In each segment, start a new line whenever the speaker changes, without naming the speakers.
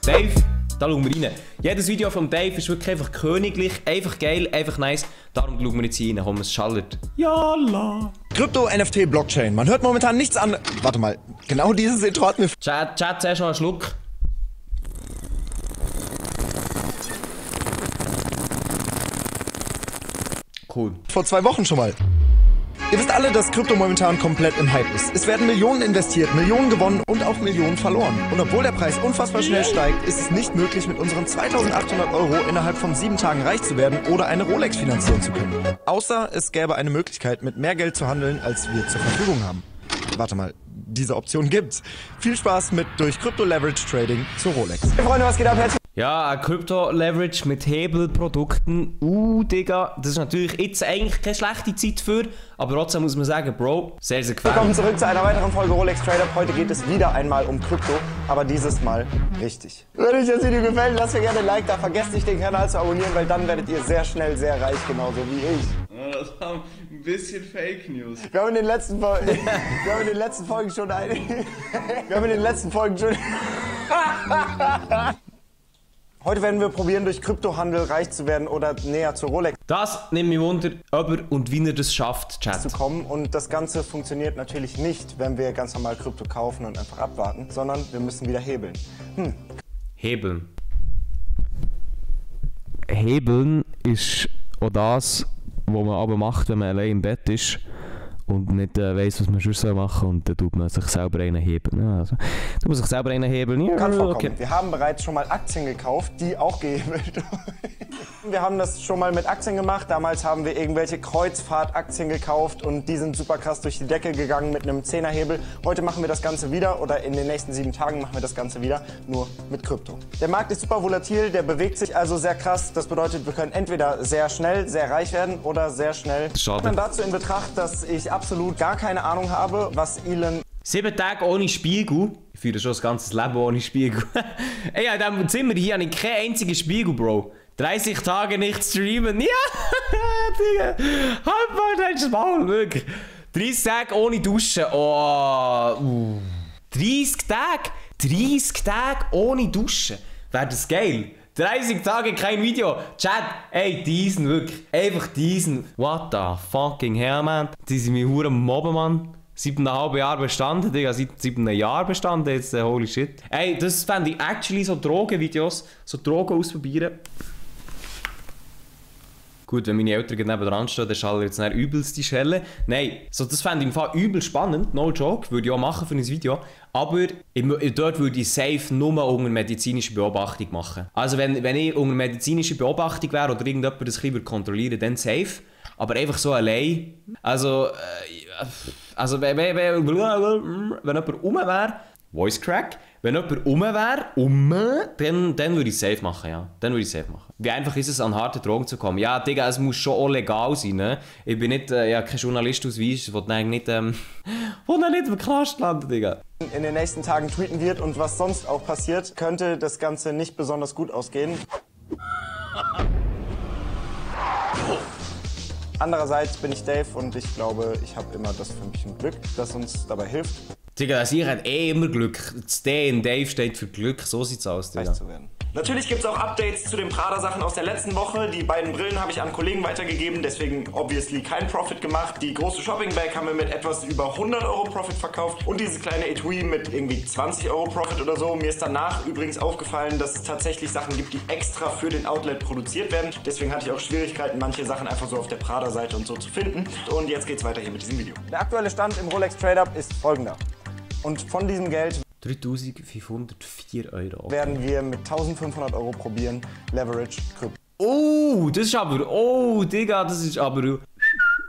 Dave, da schauen wir rein. Jedes Video von Dave ist wirklich einfach königlich, einfach geil, einfach nice. Darum schauen wir jetzt hier rein, komm, es schallert. Yalla!
Krypto, NFT, Blockchain. Man hört momentan nichts an. Warte mal, genau dieses Intro hat mir...
Chat, zuerst noch einen Schluck. Cool.
Vor 2 Wochen schon mal. Ihr wisst alle, dass Krypto momentan komplett im Hype ist. Es werden Millionen investiert, Millionen gewonnen und auch Millionen verloren. Und obwohl der Preis unfassbar schnell steigt, ist es nicht möglich, mit unseren 2.800 Euro innerhalb von 7 Tagen reich zu werden oder eine Rolex finanzieren zu können. Außer es gäbe eine Möglichkeit, mit mehr Geld zu handeln, als wir zur Verfügung haben. Warte mal, diese Option gibt's. Viel Spaß mit durch Krypto Leverage Trading zur Rolex. Hey Freunde, was geht ab?
Ja, Krypto-Leverage mit Hebelprodukten. Digga, das ist natürlich jetzt eigentlich keine schlechte Zeit für, aber trotzdem muss man sagen, Bro, sehr, sehr gefährlich.
Willkommen zurück zu einer weiteren Folge Rolex Trader. Heute geht es wieder einmal um Krypto, aber dieses Mal richtig. Wenn euch das Video gefällt, lasst mir gerne ein Like da. Vergesst nicht, den Kanal zu abonnieren, weil dann werdet ihr sehr schnell sehr reich, genauso wie ich.
Das war ein bisschen Fake News.
Wir haben in den letzten Folgen schon Heute werden wir probieren, durch Kryptohandel reich zu werden oder näher zur Rolex
Das nimmt mich Wunder, ob er und wie er das schafft, Chat.
zu kommen. Und das Ganze funktioniert natürlich nicht, wenn wir ganz normal Krypto kaufen und einfach abwarten, sondern wir müssen wieder hebeln.
Hebeln. Hebeln ist auch das, was man aber macht, wenn man allein im Bett ist und nicht weiss, was man sonst machen soll, und dann tut man sich selber einen hebeln. Ja, also, du musst sich selber einen hebeln. Ja,
Kann vorkommen.
okay.
Wir haben bereits schon mal Aktien gekauft, die auch gehebelt wurden. Wir haben das schon mal mit Aktien gemacht. Damals haben wir irgendwelche Kreuzfahrtaktien gekauft und die sind super krass durch die Decke gegangen mit einem 10er-Hebel. Heute machen wir das Ganze wieder, oder in den nächsten 7 Tagen machen wir das Ganze wieder, nur mit Krypto. Der Markt ist super volatil, der bewegt sich also sehr krass. Das bedeutet, wir können entweder sehr schnell sehr reich werden oder sehr schnell.
Schade.
Dann dazu in Betracht, dass ich absolut gar keine Ahnung habe, was Elon
7 Tage ohne Spiegel. Ich führe schon das ganze Leben ohne Spiegel. Ey, in diesem Zimmer hier habe ich keinen einzigen Spiegel, Bro. 30 Tage nicht streamen. Ja, Digga. Halt mal dein Maul, wirklich. 30 Tage ohne Duschen. Oh. 30 Tage? 30 Tage ohne Duschen. Wäre das geil? 30 Tage kein Video. Chat, ey, diesen wirklich. Einfach diesen. What the fucking hell, man. Die sind mir hure mobben, Mann. 7,5 Jahre bestanden, Digga, seit 7 Jahren bestanden jetzt, holy shit. Ey, das fände ich actually so Drogenvideos, so Drogen ausprobieren. Gut, wenn meine Eltern nebenan stehen, dann schallen jetzt nicht übelst die Schelle. Nein, so, das fände ich im Fall übel spannend, no joke, würde ich auch machen für ein Video. Aber dort würde ich safe nur unter medizinischer Beobachtung machen. Also wenn ich unter medizinischer Beobachtung wäre oder irgendjemand das ein bisschen kontrollieren würde, dann safe. Aber einfach so allein. Also wenn jemand rum wäre, Voice Crack, wenn jemand rum wäre, dann würde ich safe machen, ja. Dann würde ich safe machen. Wie einfach ist es, an harte Drogen zu kommen? Ja, Digga, es muss schon auch legal sein, ne? Ich bin nicht, ja, kein Journalist aus Weiss, ich will nicht, nicht im Knast landen, Digga.
in den nächsten Tagen tweeten wird und was sonst auch passiert, könnte das Ganze nicht besonders gut ausgehen. Andererseits bin ich Dave und ich glaube, ich habe immer das Fünkchen Glück, das uns dabei hilft,
Digga, also ich habe immer Glück. Das D in Dave steht für Glück, so sieht's aus, Digga.
reich zu werden. Natürlich gibt es auch Updates zu den Prada-Sachen aus der letzten Woche. Die beiden Brillen habe ich an Kollegen weitergegeben, deswegen obviously kein Profit gemacht. Die große Shopping-Bag haben wir mit etwas über 100 Euro Profit verkauft und dieses kleine Etui mit irgendwie 20 Euro Profit oder so. Mir ist danach übrigens aufgefallen, dass es tatsächlich Sachen gibt, die extra für den Outlet produziert werden. Deswegen hatte ich auch Schwierigkeiten, manche Sachen einfach so auf der Prada-Seite und so zu finden. Und jetzt geht's weiter hier mit diesem Video. Der aktuelle Stand im Rolex Trade-Up ist folgender. Und von diesem Geld
3.504 Euro.
werden wir mit 1.500 Euro probieren, Leverage Krypto
Oh, das ist aber... Oh, Digga, das ist aber...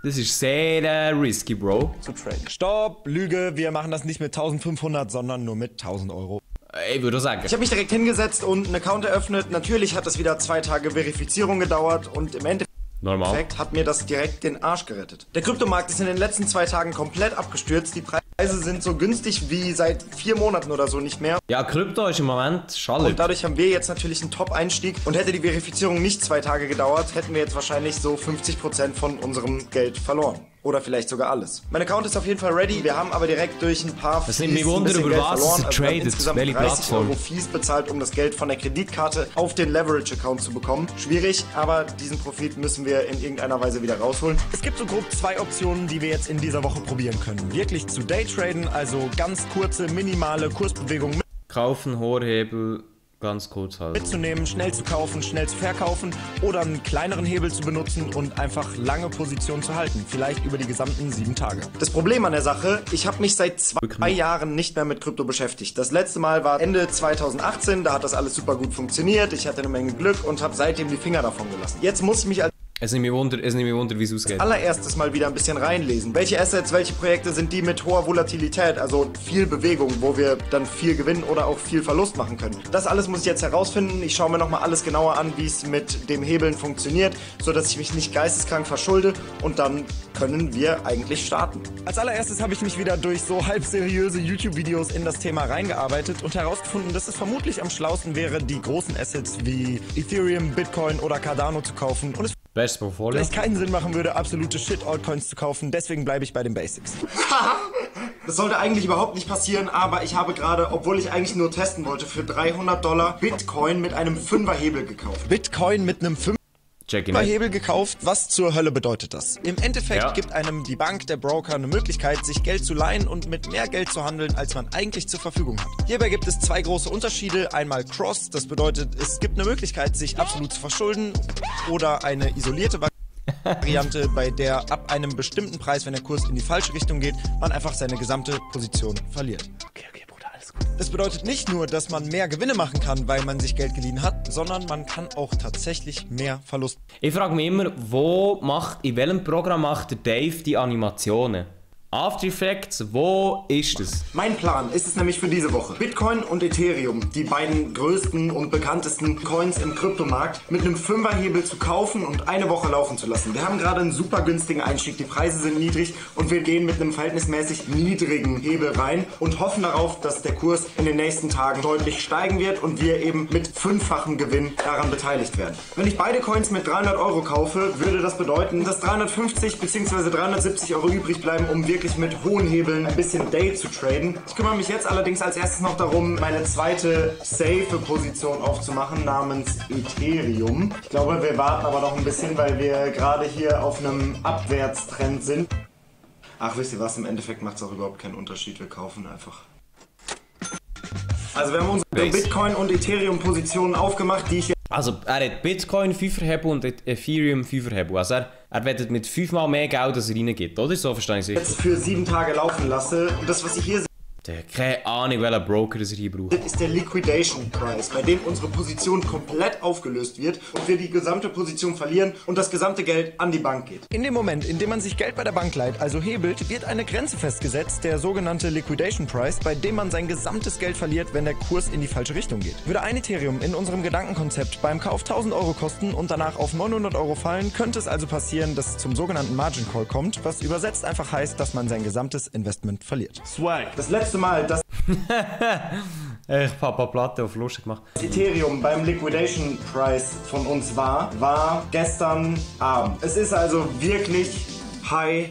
Das ist sehr risky, Bro.
zu traden. Stopp, Lüge, wir machen das nicht mit 1.500, sondern nur mit 1.000 Euro.
Ich würde sagen.
Ich habe mich direkt hingesetzt und einen Account eröffnet. Natürlich hat das wieder 2 Tage Verifizierung gedauert und im Endeffekt
Normal.
hat mir das direkt den Arsch gerettet. Der Kryptomarkt ist in den letzten 2 Tagen komplett abgestürzt. Die Preise sind so günstig wie seit 4 Monaten oder so nicht mehr.
Ja, Krypto ist im Moment schallend.
Und dadurch haben wir jetzt natürlich einen Top-Einstieg. Und hätte die Verifizierung nicht 2 Tage gedauert, hätten wir jetzt wahrscheinlich so 50% von unserem Geld verloren. oder vielleicht sogar alles. Mein Account ist auf jeden Fall ready. Wir haben aber direkt durch ein paar
Fees ein bisschen Geld verloren. Also wir haben
insgesamt 30 Euro Fees bezahlt, um das Geld von der Kreditkarte auf den Leverage-Account zu bekommen. Schwierig, aber diesen Profit müssen wir in irgendeiner Weise wieder rausholen. Es gibt so grob 2 Optionen, die wir jetzt in dieser Woche probieren können. Wirklich zu Daytraden, also ganz kurze, minimale Kursbewegungen
kaufen, Horhebel, ganz kurz halten.
Mitzunehmen, schnell zu kaufen, schnell zu verkaufen oder einen kleineren Hebel zu benutzen und einfach lange Positionen zu halten. Vielleicht über die gesamten 7 Tage. Das Problem an der Sache, ich habe mich seit 2 Jahren nicht mehr mit Krypto beschäftigt. Das letzte Mal war Ende 2018, da hat das alles super gut funktioniert. Ich hatte eine Menge Glück und habe seitdem die Finger davon gelassen. Jetzt muss ich mich als
Es nimmt mich wunder, wie es ausgeht.
allererstes mal wieder ein bisschen reinlesen. Welche Assets, welche Projekte sind die mit hoher Volatilität, also viel Bewegung, wo wir dann viel Gewinn oder auch viel Verlust machen können. Das alles muss ich jetzt herausfinden. Ich schaue mir nochmal alles genauer an, wie es mit dem Hebeln funktioniert, sodass ich mich nicht geisteskrank verschulde und dann können wir eigentlich starten. Als allererstes habe ich mich wieder durch so halb seriöse YouTube-Videos in das Thema reingearbeitet und herausgefunden, dass es vermutlich am schlausten wäre, die großen Assets wie Ethereum, Bitcoin oder Cardano zu kaufen und es
Bestes Portfolio.
vielleicht keinen Sinn machen würde, absolute Shit-Altcoins zu kaufen. Deswegen bleibe ich bei den Basics. Das sollte eigentlich überhaupt nicht passieren, aber ich habe gerade, obwohl ich eigentlich nur testen wollte, für $300 Bitcoin mit einem 5er Hebel gekauft. Bitcoin mit einem 5er Hebel gekauft. Was zur Hölle bedeutet das? Im Endeffekt gibt einem die Bank, der Broker, eine Möglichkeit, sich Geld zu leihen und mit mehr Geld zu handeln, als man eigentlich zur Verfügung hat. Hierbei gibt es 2 große Unterschiede. Einmal Cross, das bedeutet, es gibt eine Möglichkeit, sich absolut zu verschulden, oder eine isolierte Variante, bei der ab einem bestimmten Preis, wenn der Kurs in die falsche Richtung geht, man einfach seine gesamte Position verliert. Okay, Bruder, alles gut. Das bedeutet nicht nur, dass man mehr Gewinne machen kann, weil man sich Geld geliehen hat, sondern man kann auch tatsächlich mehr Verlust.
Ich frage mich immer, in welchem Programm macht der Dave die Animationen? After Effects, wo ist es?
Mein Plan ist es nämlich für diese Woche, Bitcoin und Ethereum, die beiden größten und bekanntesten Coins im Kryptomarkt, mit einem 5er Hebel zu kaufen und eine Woche laufen zu lassen. Wir haben gerade einen super günstigen Einstieg, die Preise sind niedrig und wir gehen mit einem verhältnismäßig niedrigen Hebel rein und hoffen darauf, dass der Kurs in den nächsten Tagen deutlich steigen wird und wir eben mit 5-fachem Gewinn daran beteiligt werden. Wenn ich beide Coins mit 300 Euro kaufe, würde das bedeuten, dass 350 bzw. 370 Euro übrig bleiben, um wirklich mit hohen Hebeln ein bisschen Day zu traden. Ich kümmere mich jetzt allerdings als erstes noch darum, meine zweite safe Position aufzumachen, namens Ethereum. Ich glaube, wir warten aber noch ein bisschen, weil wir gerade hier auf einem Abwärtstrend sind. Ach, wisst ihr was? Im Endeffekt macht es auch überhaupt keinen Unterschied. Wir kaufen einfach. Also wir haben unsere Bitcoin- und Ethereum-Positionen aufgemacht, die ich jetzt...
Also er hat Bitcoin 5er Hebel und Ethereum 5er Hebel. Also er wettet mit 5-mal mehr Geld, als er reingibt, oder? So verstehe ich es.
Jetzt für 7 Tage laufen lasse. Und das, was ich hier sehe,
keine Ahnung, welcher Broker das er hier braucht.
ist der Liquidation Price, bei dem unsere Position komplett aufgelöst wird und wir die gesamte Position verlieren und das gesamte Geld an die Bank geht. In dem Moment, in dem man sich Geld bei der Bank leiht, also hebelt, wird eine Grenze festgesetzt, der sogenannte Liquidation Price, bei dem man sein gesamtes Geld verliert, wenn der Kurs in die falsche Richtung geht. Würde ein Ethereum in unserem Gedankenkonzept beim Kauf 1000 Euro kosten und danach auf 900 Euro fallen, könnte es also passieren, dass es zum sogenannten Margin Call kommt, was übersetzt einfach heißt, dass man sein gesamtes Investment verliert. Swag. Das letzte Mal, dass
Ich Papa Platte auf lustig gemacht.
Ethereum beim Liquidation Price von uns war gestern Abend. Es ist also wirklich High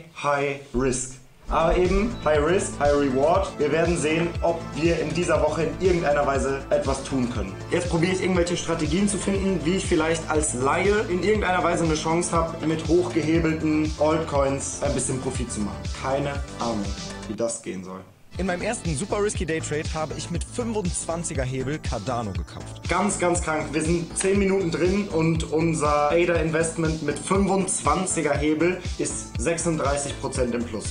Risk. Aber eben High Risk, High Reward. Wir werden sehen, ob wir in dieser Woche in irgendeiner Weise etwas tun können. Jetzt probiere ich irgendwelche Strategien zu finden, wie ich vielleicht als Laie in irgendeiner Weise eine Chance habe, mit hochgehebelten Altcoins ein bisschen Profit zu machen. Keine Ahnung, wie das gehen soll. In meinem ersten super risky Daytrade habe ich mit 25er Hebel Cardano gekauft. Ganz krank. Wir sind 10 Minuten drin und unser ADA Investment mit 25er Hebel ist 36% im Plus.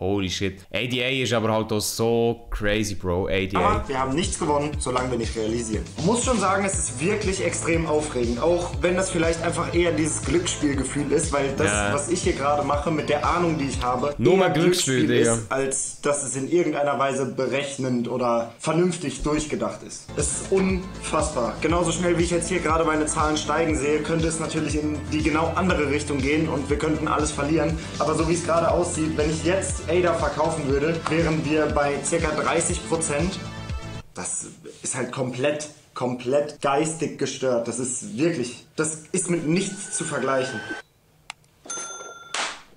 Holy shit. ADA ist aber halt auch so crazy, Bro. ADA.
Aber wir haben nichts gewonnen, solange wir nicht realisieren. Ich muss schon sagen, es ist wirklich extrem aufregend. Auch wenn das vielleicht einfach eher dieses Glücksspielgefühl ist, weil das, was ich hier gerade mache, mit der Ahnung, die ich habe,
nur mal Glücksspiel
ist, als dass es in irgendeiner Weise berechnend oder vernünftig durchgedacht ist. Es ist unfassbar. Genauso schnell, wie ich jetzt hier gerade meine Zahlen steigen sehe, könnte es natürlich in die genau andere Richtung gehen und wir könnten alles verlieren. Aber so wie es gerade aussieht, wenn ich jetzt ADA verkaufen würde, wären wir bei ca. 30%. Das ist halt komplett geistig gestört. Das ist mit nichts zu vergleichen.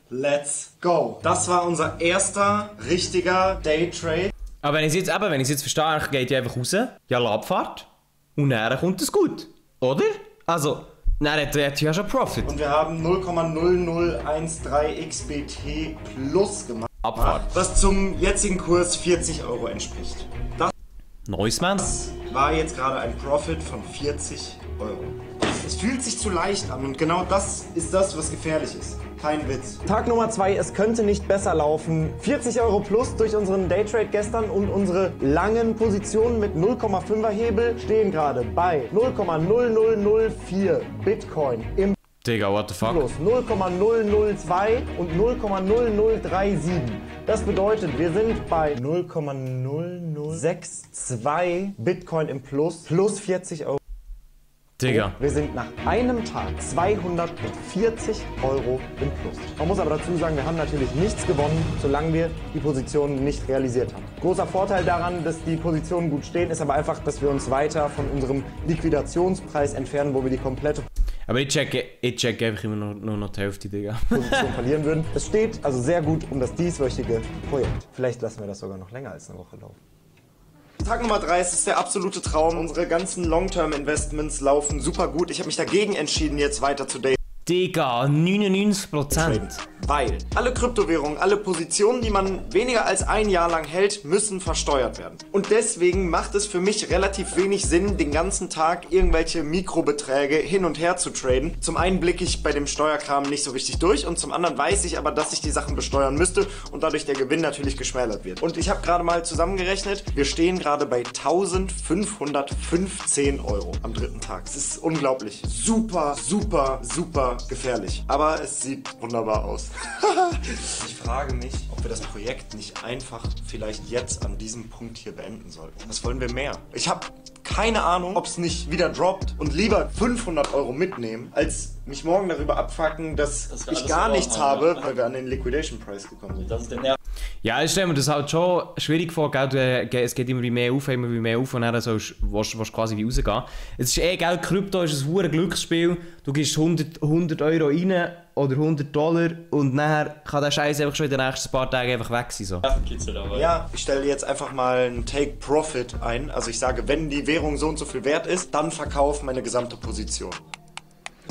Let's go. Das war unser erster richtiger Daytrade.
Aber wenn ich es jetzt verstehe, geht ihr einfach raus, ja, Abfahrt und dann kommt es gut. Oder? Also, dann hat er ja schon Profit.
Und wir haben 0,0013 XBT plus gemacht.
Abfahrt.
Was zum jetzigen Kurs 40 € entspricht.
Nice, man.
Das war jetzt gerade ein Profit von 40 €. Es fühlt sich zu leicht an und genau das ist das, was gefährlich ist. Kein Witz.
Tag Nummer 2, es könnte nicht besser laufen. 40 € plus durch unseren Daytrade gestern und unsere langen Positionen mit 0,5er Hebel stehen gerade bei 0,0004 Bitcoin im
Digga, what the fuck?
Plus 0,002 und 0,0037. Das bedeutet, wir sind bei 0,0062 Bitcoin im Plus, plus 40 €.
Digga.
Wir sind nach einem Tag 240 € im Plus. Man muss aber dazu sagen, wir haben natürlich nichts gewonnen, solange wir die Positionen nicht realisiert haben. Großer Vorteil daran, dass die Positionen gut stehen, ist aber einfach, dass wir uns weiter von unserem Liquidationspreis entfernen, wo wir die komplette
Aber ich checke einfach immer nur noch die Hälfte, Digga.
Position verlieren würden. Es steht also sehr gut um das dieswöchige Projekt. Vielleicht lassen wir das sogar noch länger als eine Woche laufen.
Tag Nummer 3, es ist der absolute Traum. Unsere ganzen Long-Term-Investments laufen super gut. Ich habe mich dagegen entschieden, jetzt weiter zu daten.
Digga, 99%.
Weil alle Kryptowährungen, alle Positionen, die man weniger als ein Jahr lang hält, müssen versteuert werden. Und deswegen macht es für mich relativ wenig Sinn, den ganzen Tag irgendwelche Mikrobeträge hin und her zu traden. Zum einen blicke ich bei dem Steuerkram nicht so richtig durch und zum anderen weiß ich aber, dass ich die Sachen besteuern müsste und dadurch der Gewinn natürlich geschmälert wird. Und ich habe gerade mal zusammengerechnet, wir stehen gerade bei 1515 € am dritten Tag. Es ist unglaublich. Super, super, super gefährlich. Aber es sieht wunderbar aus. Ich frage mich, ob wir das Projekt nicht einfach vielleicht jetzt an diesem Punkt hier beenden sollten. Was wollen wir mehr? Ich habe keine Ahnung, ob es nicht wieder droppt und lieber 500 € mitnehmen, als mich morgen darüber abfucken, dass ich gar nichts habe, weil wir an den Liquidation Price gekommen sind.
Das ist der Nerv.
Ja, ich stelle mir das halt schon schwierig vor, gell? Es geht immer mehr auf und dann willst du quasi wie rausgehen. Es ist gell, Krypto ist ein hohes Glücksspiel. Du gibst 100 € rein oder 100 $ und nachher kann der Scheiß einfach schon in den nächsten paar Tagen einfach weg sein. So.
Ja, ich stelle jetzt einfach mal einen Take Profit ein. Also ich sage, wenn die Währung so und so viel wert ist, dann verkauf meine gesamte Position.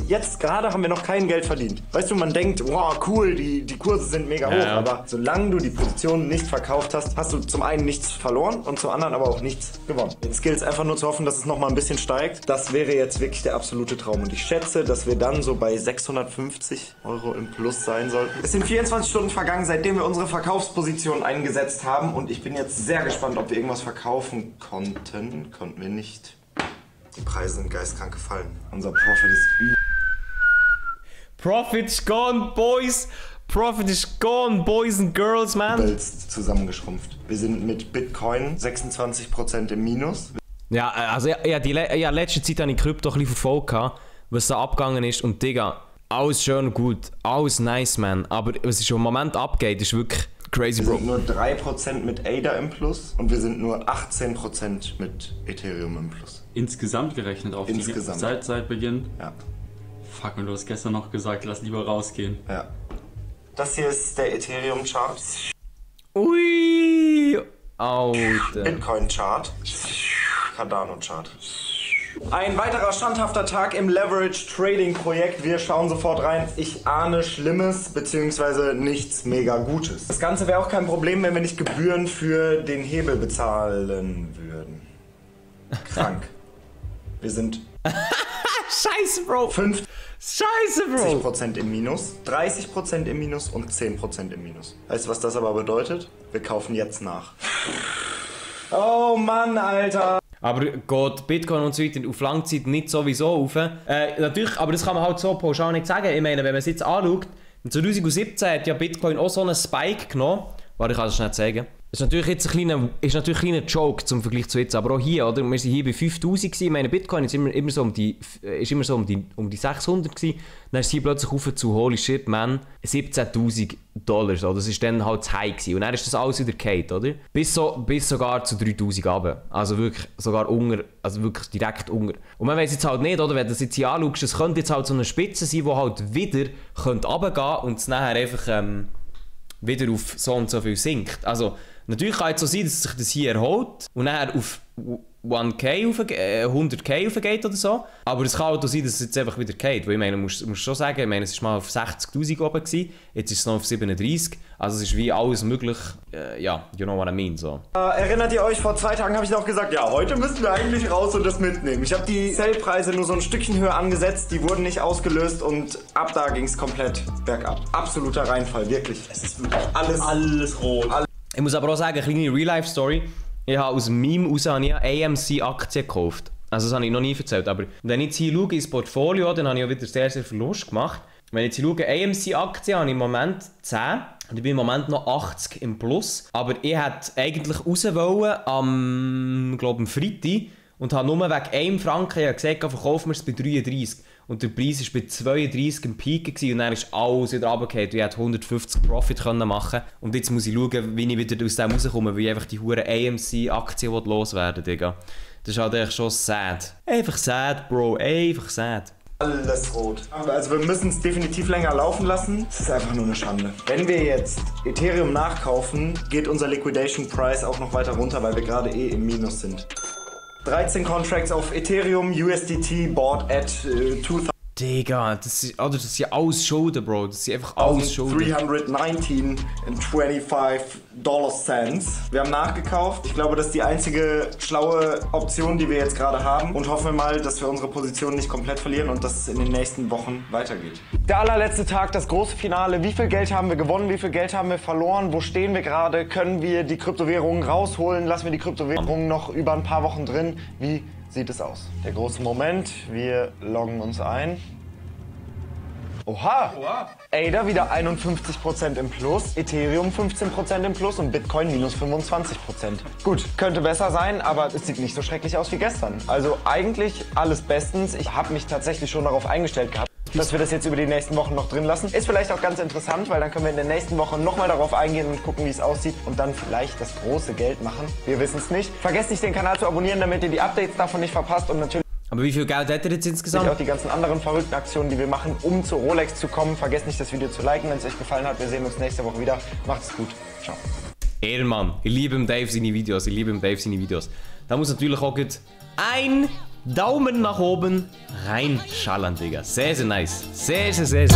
Jetzt gerade haben wir noch kein Geld verdient. Weißt du, man denkt, wow, cool, die Kurse sind mega hoch, aber solange du die Position nicht verkauft hast, hast du zum einen nichts verloren und zum anderen aber auch nichts gewonnen. Jetzt gilt es einfach nur zu hoffen, dass es nochmal ein bisschen steigt. Das wäre jetzt wirklich der absolute Traum und ich schätze, dass wir dann so bei 650 € im Plus sein sollten. Es sind 24 Stunden vergangen, seitdem wir unsere Verkaufsposition eingesetzt haben und ich bin jetzt sehr gespannt, ob wir irgendwas verkaufen konnten. Konnten wir nicht. Die Preise sind geistkrank gefallen. Unser Profit ist
Profit's gone, boys! Profit is gone, boys and girls, man!
übelst zusammengeschrumpft. Wir sind mit Bitcoin 26% im Minus.
Ja, also letzte Zeit habe ich Krypto ein bisschen verfolgt, was da abgegangen ist und Digga, alles schön und gut, alles nice, man. Aber was im Moment abgeht, ist wirklich crazy,
Wir
bro.
sind nur 3% mit ADA im Plus und wir sind nur 18% mit Ethereum im Plus.
Insgesamt gerechnet auf
Insgesamt.
die seit Beginn.
Ja.
Fuck, und du hast gestern noch gesagt, lass lieber rausgehen.
Ja. Das hier ist der Ethereum-Chart.
Ui! Alter.
Bitcoin-Chart. Cardano-Chart. Ein weiterer standhafter Tag im Leverage-Trading-Projekt. Wir schauen sofort rein. Ich ahne Schlimmes bzw. nichts mega Gutes. Das Ganze wäre auch kein Problem, wenn wir nicht Gebühren für den Hebel bezahlen würden. Krank. Wir sind
Scheiße, Bro!
50%
Scheiße, Bro!
im Minus, 30% im Minus und 10% im Minus. Weißt du, was das aber bedeutet? Wir kaufen jetzt nach. Oh Mann, Alter!
Aber geht Bitcoin und so weiter auf Langzeit nicht sowieso auf. Natürlich, aber das kann man halt so pauschal nicht sagen. Ich meine, wenn man es jetzt anschaut, in 2017 hat ja Bitcoin auch so einen Spike genommen. Warte, ich kann das schnell zeigen. Das ist natürlich jetzt ein kleiner Joke zum Vergleich zu jetzt, aber auch hier, oder? Wir sind hier bei 5000 gewesen. Meine Bitcoin ist immer so um die 600 gewesen. Dann ist es hier plötzlich auf zu holy shit, man, $17.000, oder? Das ist dann halt das High gewesen. Und dann ist das alles wieder gefallen, oder? Bis sogar zu 3000 runter. Also wirklich sogar unter, also wirklich direkt unter. Und man weiss jetzt halt nicht, oder? Wenn du das jetzt hier anschaust, es könnte jetzt halt so eine Spitze sein, die halt wieder runtergehen und es nachher einfach wieder auf so und so viel sinkt. Also natürlich kann es so sein, dass sich das hier erholt und nachher auf 100k aufgeht oder so. Aber es kann auch sein, dass es jetzt einfach wieder geht. Weil ich meine, du musst schon sagen, ich meine, es war mal auf 60'000 oben gewesen, jetzt ist es noch auf 37. Also es ist wie alles möglich. Ja, you know what I mean. So.
Erinnert ihr euch, vor 2 Tagen habe ich noch gesagt, ja, heute müssen wir eigentlich raus und das mitnehmen. Ich habe die Sale-Preise nur so ein Stückchen höher angesetzt, die wurden nicht ausgelöst und ab da ging es komplett bergab. Absoluter Reinfall, wirklich. Es ist wirklich alles rot.
Ich muss aber auch sagen, eine kleine Real-Life-Story. Ich habe aus dem Meme raus eine AMC-Aktie gekauft. Also das habe ich noch nie erzählt. Aber wenn ich jetzt hier schaue ins Portfolio, dann habe ich auch wieder sehr Verlust gemacht. Wenn ich jetzt hier schaue, AMC-Aktien habe ich im Moment 10. Und ich bin im Moment noch 80 im Plus. Aber ich hätte eigentlich raus wollen am Freitag. Und habe nur wegen einem Franken gesagt, verkaufen wir es bei 33. Und der Preis war bei 32 im Peak und dann ist alles wieder runtergefallen. Ich hätte 150 Profit machen können. Und jetzt muss ich schauen, wie ich wieder aus dem rauskomme, weil ich einfach die hure AMC-Aktien loswerden will, Digga. Das ist halt echt schon sad. Einfach sad, Bro. Einfach sad.
Alles rot. Also wir müssen es definitiv länger laufen lassen. Es ist einfach nur eine Schande. Wenn wir jetzt Ethereum nachkaufen, geht unser Liquidation Price auch noch weiter runter, weil wir gerade im Minus sind. 13 Contracts auf Ethereum, USDT, bought at 2000.
Digga, das ist ja alles Schulden, Bro. Das ist einfach alles Schulden.
319 and 25 $cents. Wir haben nachgekauft. Ich glaube, das ist die einzige schlaue Option, die wir jetzt gerade haben. Und hoffen wir mal, dass wir unsere Position nicht komplett verlieren und dass es in den nächsten Wochen weitergeht. Der allerletzte Tag, das große Finale. Wie viel Geld haben wir gewonnen? Wie viel Geld haben wir verloren? Wo stehen wir gerade? Können wir die Kryptowährungen rausholen? Lassen wir die Kryptowährungen noch über ein paar Wochen drin? Wie sieht es aus? Der große Moment. Wir loggen uns ein. Oha! ADA wieder 51% im Plus, Ethereum 15% im Plus und Bitcoin minus 25%. Gut, könnte besser sein, aber es sieht nicht so schrecklich aus wie gestern. Also eigentlich alles bestens. Ich habe mich tatsächlich schon darauf eingestellt gehabt, dass wir das jetzt über die nächsten Wochen noch drin lassen. Ist vielleicht auch ganz interessant, weil dann können wir in der nächsten Woche nochmal darauf eingehen und gucken, wie es aussieht und dann vielleicht das große Geld machen. Wir wissen es nicht. Vergesst nicht, den Kanal zu abonnieren, damit ihr die Updates davon nicht verpasst und natürlich
Aber wie viel Geld hat er jetzt insgesamt?
auch die ganzen anderen verrückten Aktionen, die wir machen, um zu Rolex zu kommen. Vergesst nicht, das Video zu liken, wenn es euch gefallen hat. Wir sehen uns nächste Woche wieder. Macht's gut. Ciao.
Ehrenmann. Ich liebe Dave seine Videos. Da muss natürlich auch gut ein Daumen nach oben reinschallern, Digga. Sehr nice. Sehr nice.